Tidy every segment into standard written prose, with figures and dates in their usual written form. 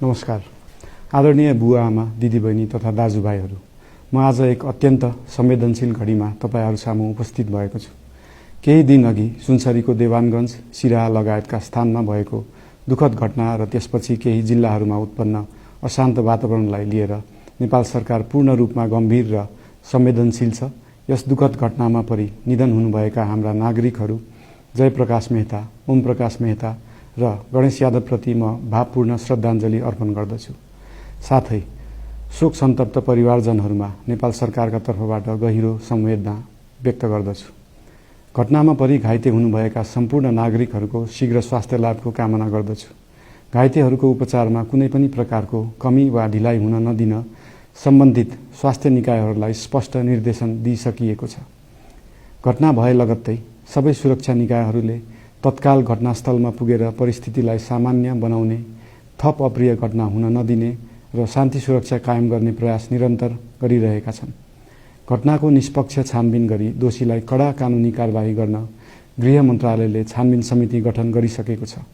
नमस्कार। आदरणीय बुवा आमा, दिदीबहिनी तथा दाजुभाइहरू, म आज एक अत्यन्त संवेदनशील घडीमा तपाईहरू सामु उपस्थित भएको छु। केही दिन अघि सुनसरीको देवानगञ्ज, सिराहा लगायतका स्थानमा भएको दुःखद घटना र त्यसपछि केही जिल्लाहरूमा उत्पन्न अशान्त वातावरणलाई लिएर नेपाल सरकार पूर्ण रूपमा गम्भीर र संवेदनशील छ। यस दुःखद घटनामा परि निधन हुनुभएका हाम्रा नागरिकहरू जयप्रकाश मेहता, ओम प्रकाश मेहता र गणेश यादवप्रति म भावपूर्ण श्रद्धाञ्जली अर्पण गर्दछु। साथै शोक सन्तप्त परिवारजनहरूमा नेपाल सरकारका तर्फबाट गहिरो संवेदना व्यक्त गर्दछु। घटनामा परि घाइते हुनुभएका सम्पूर्ण नागरिकहरूको शीघ्र स्वास्थ्य लाभको कामना गर्दछु। घाइतेहरूको उपचारमा कुनै पनि प्रकारको कमी वा ढिलाइ हुन नदिन सम्बन्धित स्वास्थ्य निकायहरूलाई स्पष्ट निर्देशन दिइसकिएको छ। घटना भए लगत्तै सबै सुरक्षा निकायहरूले तत्काल घटनास्थलमा पुगेर परिस्थितिलाई सामान्य बनाउने, थप अप्रिय घटना हुन नदिने र शान्ति सुरक्षा कायम गर्ने प्रयास निरन्तर गरिरहेका छन्। घटनाको निष्पक्ष छानबिन गरी दोषीलाई कडा कानुनी कारबाही गर्न गृह मन्त्रालयले छानबिन समिति गठन गरिसकेको छ।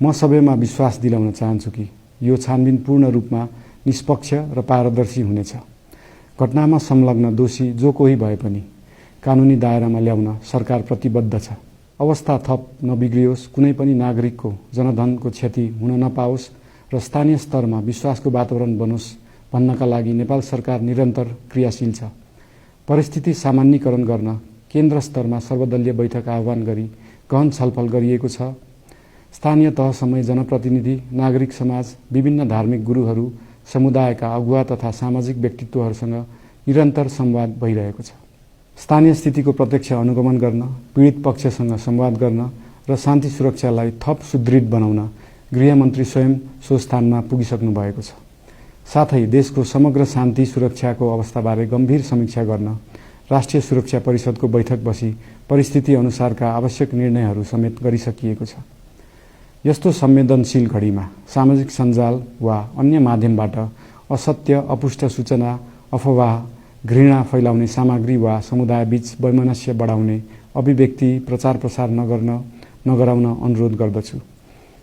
म सबैमा विश्वास दिलाउन चाहन्छु कि यो छानबिन पूर्ण रूपमा निष्पक्ष र पारदर्शी हुनेछ। घटनामा संलग्न दोषी जो कोही भए पनि कानुनी दायरामा ल्याउन सरकार प्रतिबद्ध छ। अवस्था थप नबिग्रियोस्, कुनै पनि नागरिकको जनधनको क्षति हुन नपाओस् र स्थानीय स्तरमा विश्वासको वातावरण बनोस् भन्नका लागि नेपाल सरकार निरन्तर क्रियाशील छ। परिस्थिति सामान्यीकरण गर्न केन्द्र स्तरमा सर्वदलीय बैठक आह्वान गरी गहन छलफल गरिएको छ। स्थानीय तहसम्मै जनप्रतिनिधि, नागरिक समाज, विभिन्न धार्मिक गुरुहरू, समुदायका अगुवा तथा सामाजिक व्यक्तित्वहरूसँग निरन्तर संवाद भइरहेको छ। स्थानीय स्थितिको प्रत्यक्ष अनुगमन गर्न, पीडित पक्षसँग संवाद गर्न र शान्ति सुरक्षालाई थप सुदृढ बनाउन गृहमन्त्री स्वयं सो स्थानमा पुगिसक्नु भएको छ। साथै देशको समग्र शान्ति सुरक्षाको अवस्थाबारे गम्भीर समीक्षा गर्न राष्ट्रिय सुरक्षा परिषदको बैठक बसी परिस्थिति अनुसारका आवश्यक निर्णयहरू समेत गरिसकिएको छ। यस्तो संवेदनशील घडीमा सामाजिक सञ्जाल वा अन्य माध्यमबाट असत्य, अपुष्ट सूचना, अफवाह, घृणा फैलाउने सामग्री वा समुदायबीच वैमनस्य बढाउने अभिव्यक्ति प्रचार प्रसार नगराउन अनुरोध गर्दछु।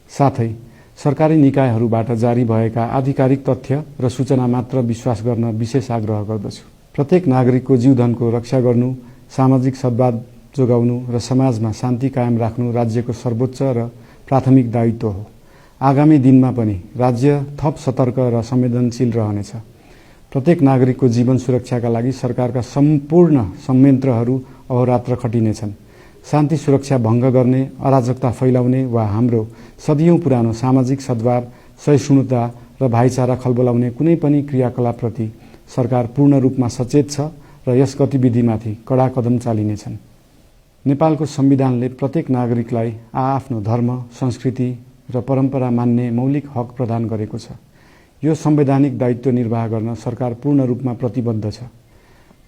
साथै सरकारी निकायहरूबाट जारी भएका आधिकारिक तथ्य र सूचना मात्र विश्वास गर्न विशेष आग्रह गर्दछु। प्रत्येक नागरिकको जीवधनको रक्षा गर्नु, सामाजिक सद्भाव जोगाउनु र समाजमा शान्ति कायम राख्नु राज्यको सर्वोच्च र प्राथमिक दायित्व हो। आगामी दिनमा पनि राज्य थप सतर्क र संवेदनशील रहनेछ। प्रत्येक नागरिकको जीवन सुरक्षाका लागि सरकारका सम्पूर्ण संयन्त्रहरू अहोरात्र खटिनेछन्। शान्ति सुरक्षा भङ्ग गर्ने, अराजकता फैलाउने वा हाम्रो सदियौं पुरानो सामाजिक सद्भाव, सहिष्णुता र भाइचारा खलबलाउने कुनै पनि क्रियाकलापप्रति सरकार पूर्ण रूपमा सचेत छ र यस गतिविधिमाथि कडा कदम चालिनेछन्। नेपालको संविधानले प्रत्येक नागरिकलाई आआफ्नो धर्म, संस्कृति र परम्परा मान्ने मौलिक हक प्रदान गरेको छ। यो संवैधानिक दायित्व निर्वाह गर्न सरकार पूर्ण रूपमा प्रतिबद्ध छ।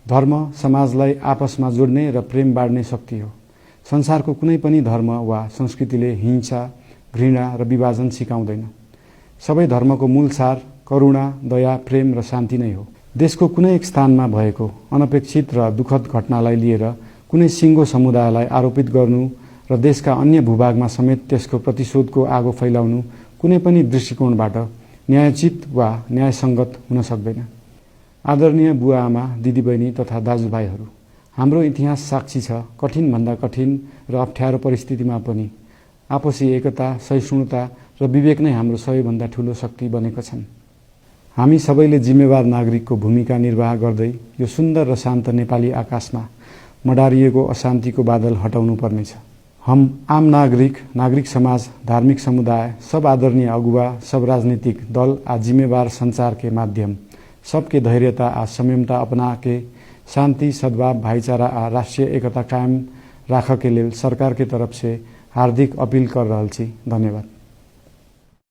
धर्म समाजलाई आपसमा जोड्ने र प्रेम बाँड्ने शक्ति हो। संसारको कुनै पनि धर्म वा संस्कृतिले हिंसा, घृणा र विभाजन सिकाउँदैन। सबै धर्मको मूल सार करुणा, दया, प्रेम र शान्ति नै हो। देशको कुनै एक स्थानमा भएको अनपेक्षित र दुःखद घटनालाई लिएर कुनै सिङ्गो समुदायलाई आरोपित गर्नु र देशका अन्य भूभागमा समेत त्यसको प्रतिशोधको आगो फैलाउनु कुनै पनि दृष्टिकोणबाट न्यायोचित वा न्यायसङ्गत हुन सक्दैन। आदरणीय बुवा आमा, दिदीबहिनी तथा दाजुभाइहरू, हाम्रो इतिहास साक्षी छ कठिनभन्दा कठिन र अप्ठ्यारो परिस्थितिमा पनि आपसी एकता, सहिष्णुता र विवेक नै हाम्रो सबैभन्दा ठूलो शक्ति बनेका छन्। हामी सबैले जिम्मेवार नागरिकको भूमिका निर्वाह गर्दै यो सुन्दर र शान्त नेपाली आकाशमा मडारिएको अशान्तिको बादल हटाउनु पर्नेछ। हम आम नागरिक, नागरिक समाज, धार्मिक समुदाय, सब आदरणीय अगुवा, सब राजनीतिक दल आ जिम्मेवार संचार के माध्यम सबके धैर्यता आ संयमता अपना के शांति, सद्भाव, भाईचारा आ राष्ट्रीय एकता कायम राख के लेल सरकार के तरफ से हार्दिक अपील कर रहल छी। धन्यवाद।